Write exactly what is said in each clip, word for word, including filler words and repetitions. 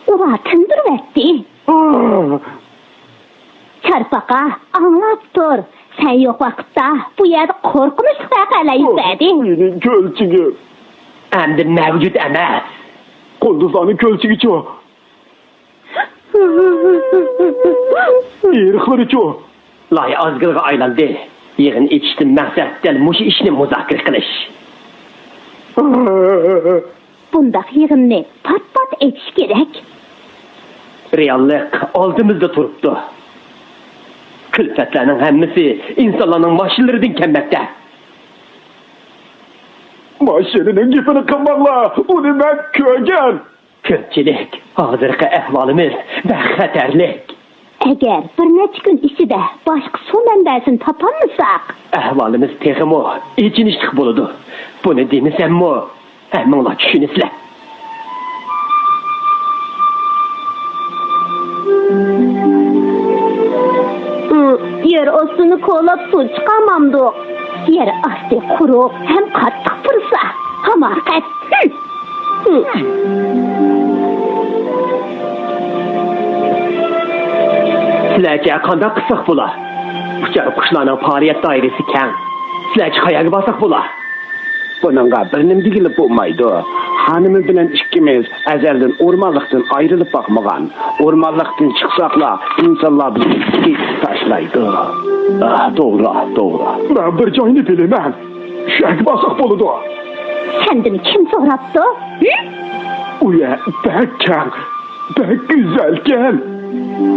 ئۇلار تىندۇرۇۋەتتى. چارپاقا، ئاڭلاپ تۇر. سەن يوق ۋاقىتتا بۇ يەردە قورقۇنچلۇق ۋەقەلەر يۈز بەردى. مېنىڭ كۆلچىكىم. ئەمدى مەۋجۇت ئەمەس. قۇندۇزلارنىڭ كۆلچىكىچۇ؟ ئېرىقلىرىچۇ؟ لاي ئازگىلىغا ئايلاندى. يىغىن ئېچىشتىن مەقسەت دەل مۇشۇ ئىشنى مۇزاكىرە قىلىش. بۇنداق يىغىننى پات-پات ئېچىش كېرەك. رېئاللىق ئالدىمىزدا تۇرۇپتۇ. كۈلپەتلەرنىڭ ھەممىسى ئىنسانلارنىڭ ماشىنىلىرىدىن كەلمەكتە. ماشىنىنىڭ گېپىنى قىلماڭلار، ئۇنى مەن كۆرگەن. كۆپچىلىك، ھازىرقى ئەھۋالىمىز بەك خەتەرلىك. ئەگەر بىر نەچچە كۈن ئىچىدە باشقا سۇ مەنبەسىنى تاپالمىساق، ئەھۋالىمىز تېخىمۇ ئېچىنىشلىق بولىدۇ. بۇنى دېمىسەممۇ، ھەممىڭلار چۈشىنىسىلەر. يەر ئاستىنى كولاپ سۇ چىقارمامدۇق؟ يەر ئاستى قۇرۇق ھەم قاتتىق تۇرسا، ھاماقەت. سىلەرچە قانداق قىلساق بولا؟ ئۇچار قۇشلارنىڭ پائالىيەت دائىرىسى كەڭ. سىلەرچە قەيەرگە بارساق بولا؟ بۇنىڭغا بىر نېمە دېگىلى بولمايدۇ. خانىمىم بىلەن ئىككىمىز ئەزەلدىن ئورمانلىقتىن ئايرىلىپ باقمىغان. ئورمانلىقتىن چىقساقلا، ئىنسانلار بىزنى كېسىپ تاشلايدۇ. ئاھ، توغرا، توغرا. مەن بىر جاينى بىلىمەن. شۇ يەرگە بارساق بولىدۇ. سەندىن كىم سوراپتۇ؟ ھە؟ ئۇ يەر بەك كەڭ، بەك گۈزەلكەن.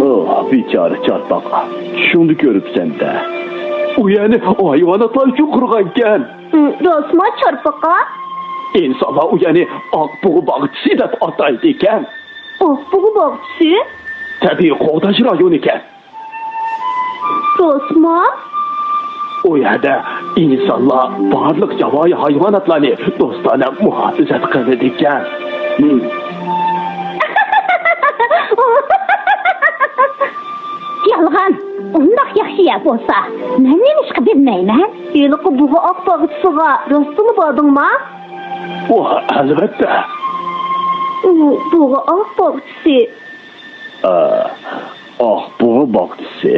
ئوھ، بىچارە چارپاقا، چۈشۈڭدە كۆرۈپسەن-دە. ئۇ يەرنى ھايۋاناتلار ئۈچۈن قۇرغانكەن. ھە، راستمۇ، چارپاقا؟ ئىنسانلار ئۇ يەرنى ئاق بۇغا باغچىسى دەپ ئاتايدىكەن. ئاق بۇغا باغچىسى؟ تەبىئىي قوغداش رايونىكەن. راستمۇ؟ ئۇ يەردە ئىنسانلار بارلىق ياۋايى ھايۋاناتلارنى دوستانە مۇھاپىزەت قىلىدىكەن. يالغان! ئۇنداق ياخشى يەر بولسا، مەن نېمىشقا بىلمەيمەن؟ ھېلىقى بۇغا ئاق باغچىسىغا راستلا باردىڭما؟ ۋاھ، ئەلۋەتتە. ئۇ بۇغا ئاق باغچىسى. ئا، ئاق بۇغا باغچىسى؟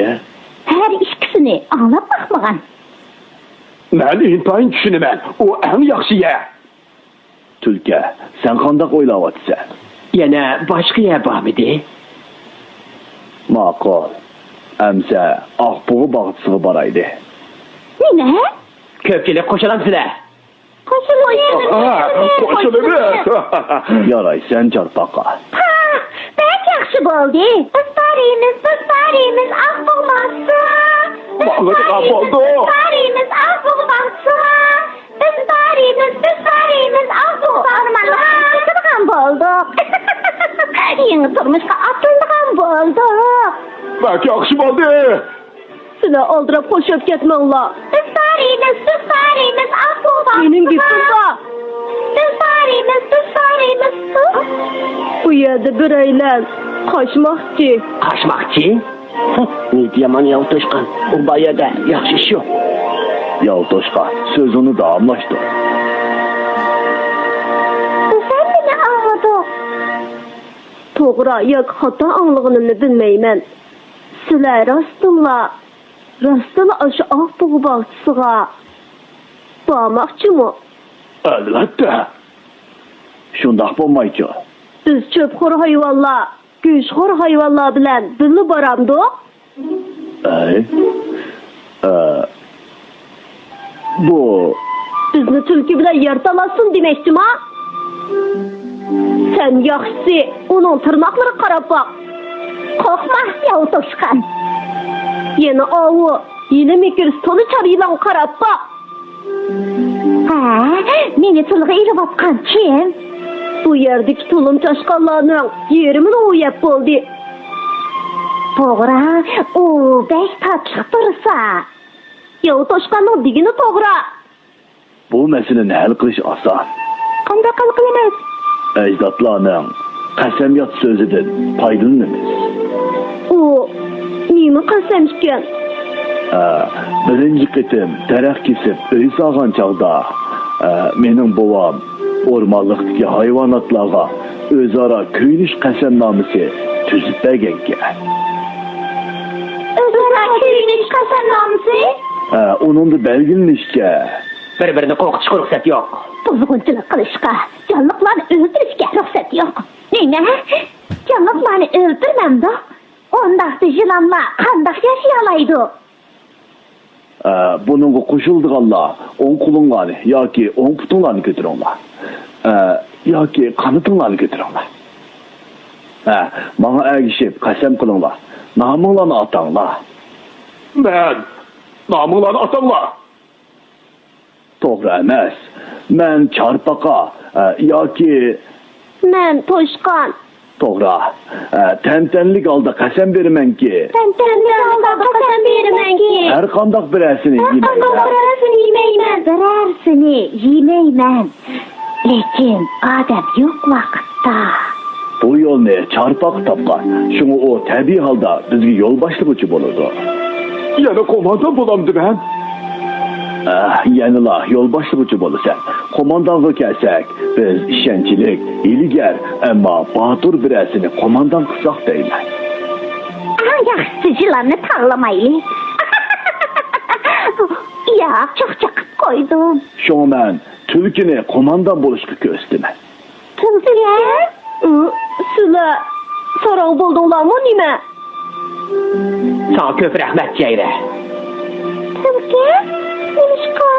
ھەر ئىككىسىنى ئاڭلاپ باقمىغان. مەن ئىنتايىن چۈشىنىمەن. ئۇ ئەڭ ياخشى يەر. تۈلكە، سەن قانداق ئويلاۋاتىسەن؟ يەنە باشقا يەر بارمىدى؟ ماقۇل. ئەمسە ئاق بۇغا باغچىسىغا بارايلى. نېمە؟ كۆپچىلىك قوشۇلامسىلەر؟ قوشۇلىمىز. ئاھا، قوشۇلىمىز. يارايسەن، چارپاقا. پاھ، بەك ياخشى بولدى. بىز بارىمىز، بىز بارىمىز، ئاق بۇغا باغچىسىغا. بىز بارىمىز، بىز بارىمىز، ئاق بۇغا باغچىسىغا. بىز بارىمىز، بىز بارىمىز، ئاق بۇغا باغچىسىغا. كېتىدىغان بولدۇق. يېڭى تۇرمۇشقا ئاتلىنىدىغان بولدۇق. بەك ياخشى بولدى. سىلەر ئالدىراپ خۇشياپ كەتمەڭلار. بىز بارىمىز، بىز بارىمىز، ئاھ، بۇ باغ. مېنىڭ گېپىم بار. بىز بارىمىز، بىز بارىمىز. بۇ يەردە بىرەيلەن قاچماقچى. قاچماقچى؟ نېمە يامان ياۋا توشقان. ئۇ بار يەردە ياخشى ئىش يوق. ياۋا توشقان، سۆزۈڭنى داۋاملاشتۇر. بىز ھەممىنى ئاڭلىدۇق. توغرا ياكى خاتا ئاڭلىغىنىمنى بىلمەيمەن. سىلەر راستتىنلا، راستتىنلا ئاشۇ ئاق بۇغا باغچىسىغا بارماقچىمۇ؟ ئەلۋەتتە. شۇنداق بولمايچۇ؟ بىز چۆپخور ھايۋانلار، گۆشخور ھايۋانلار بىلەن بىللە بارامدۇق؟ ئەي، ئە، بۇ. بىزنى تۈلكە بىلەن يەر تالاشسۇن دېمەكچىما؟ سەن ياخشىسى ئۇنىڭ تىرناقلىرىغا قاراپ باق. قورقما، ياۋا توشقان. يەنە ئاۋۇ يىلى مىكىرسى تولا چار يىلانغا قاراپ باق. ھە، مېنى تىلغا ئېلىۋاتقان كىم؟ بۇ يەردىكى تۇلۇم چاشقانلارنىڭ يېرىمىنى ئۇ يەپ بولدى. توغرا، ئۇ بەك تاتلىق تۇرسا. ياۋا توشقاننىڭ دېگىنى توغرا. بۇ مەسىلىنى ھەل قىلىش ئاسان. قانداق ھەل قىلىمىز؟ ئەجدادلارنىڭ قەسەمياد سۆزىدىن پايدىلىنىمىز. ئۇ نېمە قەسەم ئىكەن؟ ئە، بىرىنچى قېتىم دەرەخ كېسىپ ئۆي سالغان چاغدا، ئە، مېنىڭ بوۋام ئورمانلىقتىكى ھايۋاناتلارغا ئۆزئارا كۆيۈنۈش قەسەمنامىسى تۈزۈپ بەرگەنكەن. ئۆزئارا كۆيۈنۈش قەسەمنامىسى؟ ھە، ئۇنىڭدا بەلگىلىنىشىچە، بىر-بىرىنى قورقۇتۇشقا رۇخسەت يوق. بۇزغۇنچىلىق قىلىشقا، جانلىقلارنى ئۆلتۈرۈشكە رۇخسەت يوق. نېمە؟ جانلىقلارنى ئۆلتۈرمەمدۇق؟ ئۇنداقتا يىلانلار قانداق ياشىيالايدۇ؟ ئە، بۇنىڭغا قوشۇلىدىغانلار ئوڭ قولۇڭلارنى ياكى ئوڭ پۇتۇڭلارنى كۆتۈرۈڭلار. ئە، ياكى قانىتىڭلارنى كۆتۈرۈڭلار. ئە، ماڭا ئەگىشىپ قەسەم قىلىڭلار. نامىڭلارنى ئاتاڭلار. مەن. نامىڭلارنى ئاتاڭلار. توغرا ئەمەس. مەن چارپاقا، ئە، ياكى مەن توشقان. توغرا. ئە، تەنتەنىلىك ھالدا قەسەم بېرىمەنكى. تەنتەنىلىك ھالدا قەسەم بېرىمەنكى. ھەر قانداق بىرەرسىنى ھەر قانداق يېمەيمەن. بىرەرسىنى يېمەيمەن. بىرەرسىنى يېمەيمەن. لېكىن ئادەم يوق ۋاقىتتا. بۇ يولنى چارپاق تاپقان. شۇڭا ئۇ تەبىئىي ھالدا بىزگە يول باشلىغۇچى بولىدۇ. يەنە قوماندان بولامدىمەن؟ ئەھ، يەنىلا يول باشلىغۇچى بولىسەن. قوماندانغا كەلسەك، بىز ئىشەنچلىك، ھىيلىگەر، ئەمما باتۇر بىرەرسىنى قوماندان قىلساق دەيمەن. ئەڭ ياخشىسى يىلاننى تاللىمايلى. ياق، چاقچاق قىلىپ قويدۇم. شۇڭا مەن تۈلكىنى قوماندان بولۇشقا كۆرسىتىمەن. تۈلكە؟ ئۇ، سىلەر ساراڭ بولدۇڭلارمۇ نېمە؟ ساڭا كۆپ رەھمەت، جەيرە. تۈلكە؟ نېمىشقا؟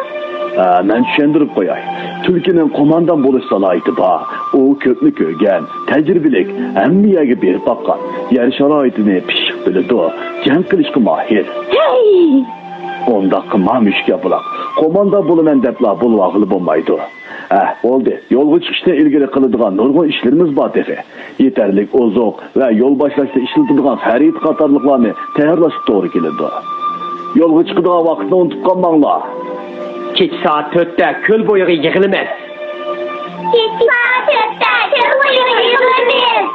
ئە، مەن چۈشەندۈرۈپ قوياي. تۈلكىنىڭ قوماندان بولۇش سالاھىيىتى بار. ئۇ كۆپنى كۆرگەن، تەجرىبىلىك، ھەممە يەرگە بېرىپ باققان، يەر شارائىتىنى پىششىق بىلىدۇ، جەڭ قىلىشقا ماھىر. ھەي! ئۇنداق قىلما، مۈشۈك ياپىلاق. قوماندان بولىمەن دەپلا بولۇۋالغىلى بولمايدۇ. ئەھ، بولدى. يولغا چىقىشتىن ئىلگىرى قىلىدىغان نۇرغۇن ئىشلىرىمىز بار تېخى. يېتەرلىك ئوزۇق ۋە يول باشلاشتا ئىشلىتىدىغان خەرىتە قاتارلىقلارنى تەييارلاشقا توغرا كېلىدۇ. يولغا چىقىدىغان ۋاقىتنى ئۇنتۇپ قالماڭلار. كېچە سائەت تۆتتە كۆل بويىغا يىغىلىمىز. كېچە سائەت تۆتتە كۆل بويىغا يىغىلىمىز.